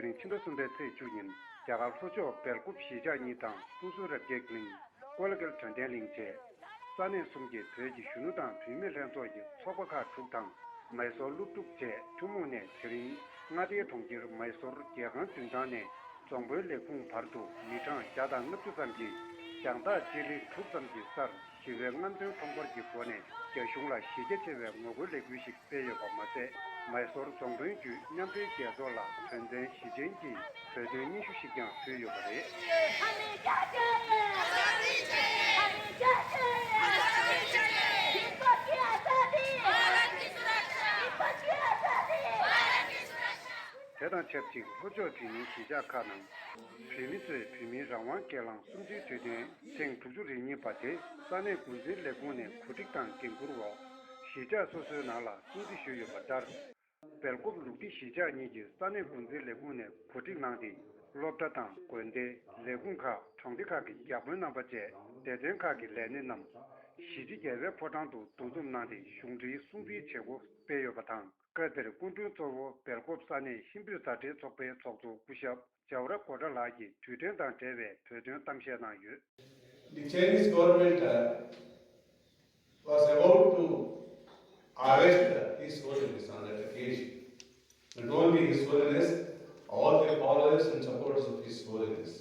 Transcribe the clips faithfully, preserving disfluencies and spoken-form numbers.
དེ་རིང་ཕྱི་ཟླ་གསུམ་པའི་ཚེས་བཅུ་ཉིན་རྒྱ་གར་ལྷོ་ཕྱོགས་སྦེལ་ཀོབ་གཞིས་ཆགས་གཉིས་དང་ཀུན་གསོལ་རབ་རྒྱས་གླིང་། ཀོ་ལ་གྷལ་དྲན་རྟེན་གླིང་བཅས། ས་གནས་གསུམ་གྱི་བོད་ཀྱི་གཞོན་ནུ་དང་བུད་མེད་ལྷན་ཚོགས་ཀྱི་ཚོགས་པ་ཁག་དྲུག་དང་། མའི་སོར་སློབ་ཕྲུག་བཅས་ཐུན་མོང་ནས་དེ་རིང་མངའ་སྡེའི་གྲོང་ཁྱེར་མའི་སོར་རྒྱལ་ཁང་མདུན་ཐང་ནས་རྫོང་དཔོན་ལས་ཁུངས་བར་དུ་མི་གྲངས་བརྒྱ་དང་ལྔ་བཅུ་ཙམ་གྱིས་རྒྱང་ཐག་སྤྱི་ལེ་དྲུག་ཙམ་གྱི་སར་ཞི་བའི་རྔམ་སྟོན་ཁྲོམ་སྐོར་གྱི་སྒོ་ནས་རྒྱ་གཞུང་ལ་གཞི་རྒྱ་ཆེ་བའི་ངོ་རྒོལ་ལས་འགུལ་ཞིག་སྤེལ་ཡོད་པ་མ་ཟད། མའི་སོར་རྫོང་དཔོན་བརྒྱུད་མཉམ་འབྲེལ་རྒྱལ་ཚོགས་ལ་དོན་ཚན་བཞི་ཅན་གྱི་བོད་དོན་སྙན་ཞུ་ཞིག་ཀྱང་ཕུལ་ཡོད་པ་རེད། हमें क्या चाहिए? हमें क्या चाहिए? हमें क्या चाहिए? हिंदुओं की आजादी। हिंदुओं की आजादी। དེ་དང་ཆབས་ཅིག་ལྷོ་ཕྱོགས་བོད་མིའི་གཞིས་ཆགས་ཁག་ནང་། བོད་མི་ཚོས་བོད་མིའི་རང་དབང་སྒེར་ལངས་གསུམ་བཅུའི་དུས་སྟོན་ཐེངས་དྲུག་ཅུ་རེ་གཉིས་པ་དེ་ས་གནས་འགོ་འཛིན་ལས་ཁུངས་ནས་གོ་སྒྲིག་དང་འགན་འཁུར་འོག་གཞིས་ཆགས་སོ་སོའི་ནང་ལ་སྲུང་བརྩི་ཞུས་ཡོད་པ་ལྟར། སྦེལ་ཀོབ་ལུག་ཏི་གཞིས་ཆགས་གཉིས་ཀྱི་ས་གནས་འགོ་འཛིན་ལས་ཁུངས་ནས་གོ་སྒྲིག་གནང་སྟེ། སློབ་གྲྭ་དང་དགོན་སྡེ། ལས་ཁུངས་ཁག་གྲོང་སྡེ་ཁག་གི་བརྒྱ་དཔོན་རྣམ་པ་བཅས་སྡེ་ཚན་ཁག་གི་ལས་སྣེ་རྣམས་གཞིས་བྱེས་རྒྱལ་བའི་ཕོ་བྲང་དུ་འདུ་འཛོམས་གནང་སྟེ་གཞུང་འབྲེལ་སྲུང་བརྩིའི་བྱེད་སྒོ་སྤེལ་ཡོད་པ་དང་། སྐབས་དེར་སྐུ་མགྲོན་གཙོ་བོ་སྦེལ་ཀོབ་ས་གནས་ཤིང་ཕུད་བཟའ་འབྲེལ་ཚོགས་པའི་ཚོགས་གཙོ་སྐུ་ཞབས་ཇའོ་ར་གོ་ཏྲ་ལགས་ཀྱིས་དུས་སྟོན་དང་འབྲེལ་བའི་བོད་དོན་གཏམ་བཤད་གནང་ཡོད། The Chinese government uh, was about to arrest His Holiness on that occasion. Not only His Holiness, all the followers and supporters of His Holiness.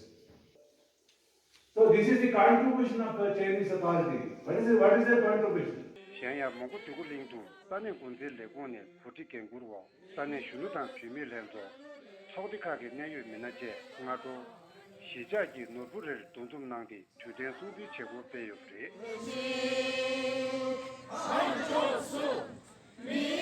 So this is the contribution of the Chinese authority. What is the, what is their contribution? གཞན་ཡང་མོན་གྷོ་འདོད་རྒུ་གླིང་དུ་ས་གནས་འགོ་འཛིན་ལས་ཁུངས་ནས་གོ་སྒྲིག་འགན་འཁུར་འོག་ས་གནས་གཞོན་ནུ་དང་བུད་མེད་ལྷན་ཚོགས། ཚོགས་སྡེ་ཁག་གི་གནད་ཡོད་མི་སྣ་བཅས་སྔ་དྲོ། གཞིས་ཆགས་ཀྱི་ནོར་བུ་རིར་འདུ་འཛོམས་གནང་སྟེ་དུས་སྟོན་སྲུང་བརྩིའི་བྱེད་སྒོ་སྤེལ་ཡོད་པ་རེད།